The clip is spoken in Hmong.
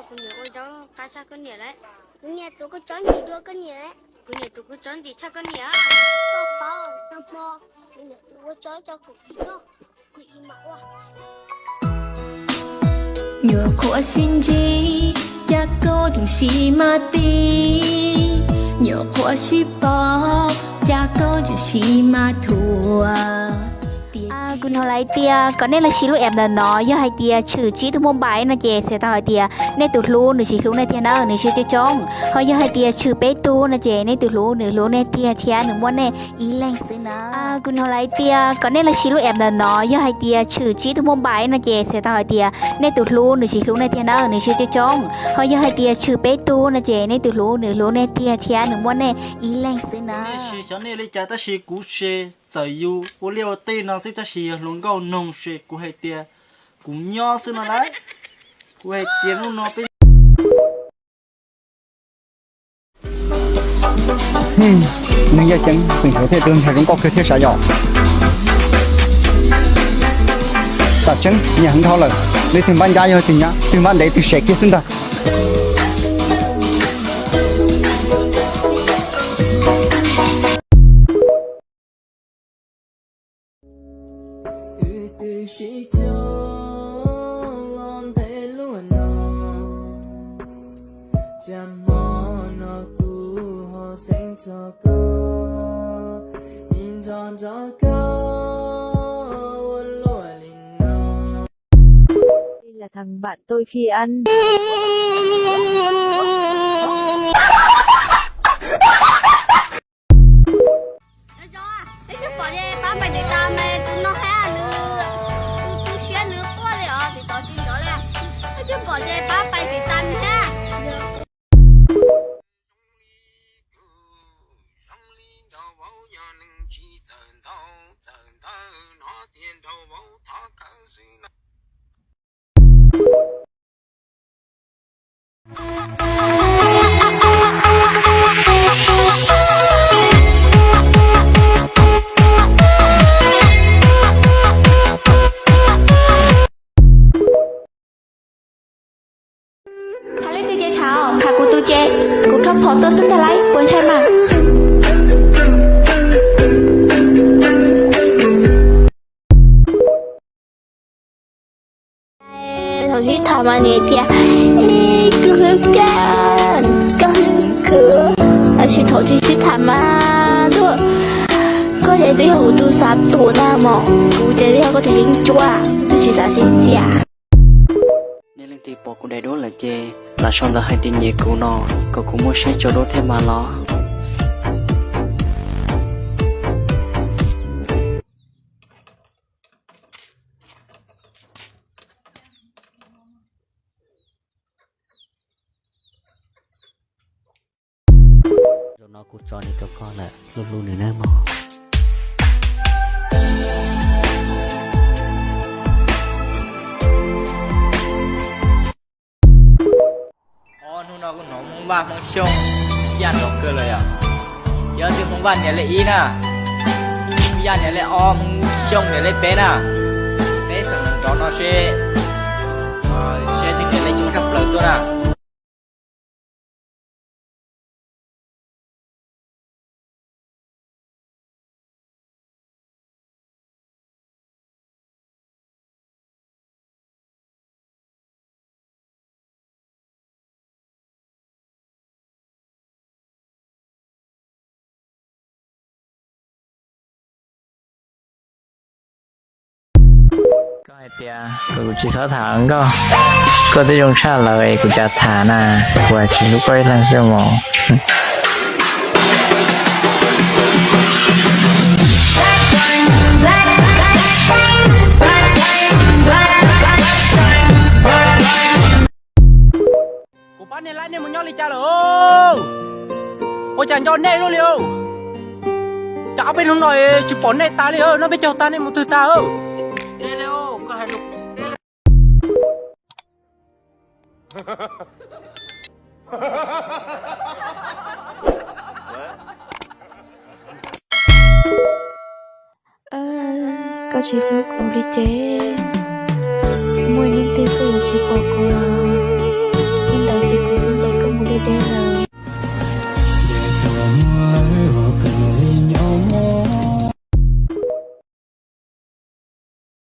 Kuv niam ua zaub qab tshaj koj niam lawm. Kuv niam tuav kua txob ntsim dua koj niam lawm. Kuv niam tuav kua txob ntsim tshaj koj niam. Koj paub, nag hmo kuv niam tuav kua txob coj kuv ib noj, kuv ib mam ua. Nyuam qhuav sib ntsib, cas koj tseem sib maj tib. Nyuam qhuav sib paub, cas koj tseem sib maj thuam. Kuv hnov lawv tias kom nej los siv lub app ntawm no, yog hais tias tshwm tsib tug mobile no ces txhais tau hais tias nej tus hlub nws tsis hlub nej tiag na, nws siab coob coob. Ho yog hais tias tshwm peb tug no ces nej tus hlub nws hlub nej tiag thiab nws muaj nej ib leeg xwb na. Kuv hnov lawv tias kom nej los siv lub app ntawm no, yog hais tias tshwm tsib tug mobile no ces txhais tau hais tias nej tus hlub nws tsis hlub nej tiag na, nws siab coob coob. Ho yog hais tias tshwm peb tug no ces nej tus hlub nws hlub nej tiag thiab nws muaj nej ib leeg xwb na. Nej sis xyov nej li cas tab sis kuv se txawm yus ua liaj ua teb no xwb tab sis yog hluas nkauj noog se kuv hais tias kuv nyob xwb no lauj. Kuv hais tias hnub no peb Neeg yaj ceev tseem hlawv thiaj tug ntxhais zoo nkauj kawg thiab sav yom. Tam tseeb nyiam heev dhau lawm, leej twg npab ncab yog twg nyab, twg npab ntev twg sem kiag xwb ntag. Wb twb sib cog los ntev luaj no, cas hmo no kuv ho xeeb txog koj, ib nco nco koj ua luaj li no. Đây là thằng bạn tôi khi ăn. Peb twb pom ces pab pais tiv tas mas tus no hab nws, tus tu siab nws quaj li os, tiv tov tsis nrov li. Peb twb pom ces pab pais tiv tas nws hab. Tham leej twg ces tham, tham kuv tus ces kuv rho phom tuaj xwb ntag lauj, puas ntshai mas. Thaum sib tham mas nws tias, ib, kuv hlub koj, koj hlub kuv. Tab sis thaum tsis sib tham mas tuaj, koj ces twb yog kuv tus xav tuam ntag mog, kuv ces twb yog koj tus yeeb ncuab, twb tsis xav sib txias. Nej leej twg pom kuv daim duab lawm ces lam sau ntawv hais tias nyiam kuv no, kom kuv muaj siab tso duab thiab mas los. Zaum no kuv tso nws rau koj lawm, hlub hlub nws nawb mog. Ob hnub no kuv hnov Hmoob Vaj Hmoob Xyooj yaj nrov kawg lawm yom. Yog twb Hmoob Vaj niam lej ib na, Hmoob Yaj niam lej ob, Hmoob Xyooj niam lej peb na. Peb xeem neeg nrov no seb, seb twb niam lej coob tshaj plaws tuaj na. Koj hais tias kom kuv tsis txhob tham nkauj, koj twb zoo tshaj lawm es kuv cas tham na, kuv tsis hlub koj ib leeg xwb mog. Kuv pab nej laib nej mus nyob li cas lawm? Ua cas nco nej luaj li? Cas ob peb hnub no tsis pom nej tas li, noj peb caug tag nej mus twg tag? Koj tsis hlub kuv li ces, muaj ib hnub twg koj yuav tsis pom kuv los? deb deb lawm.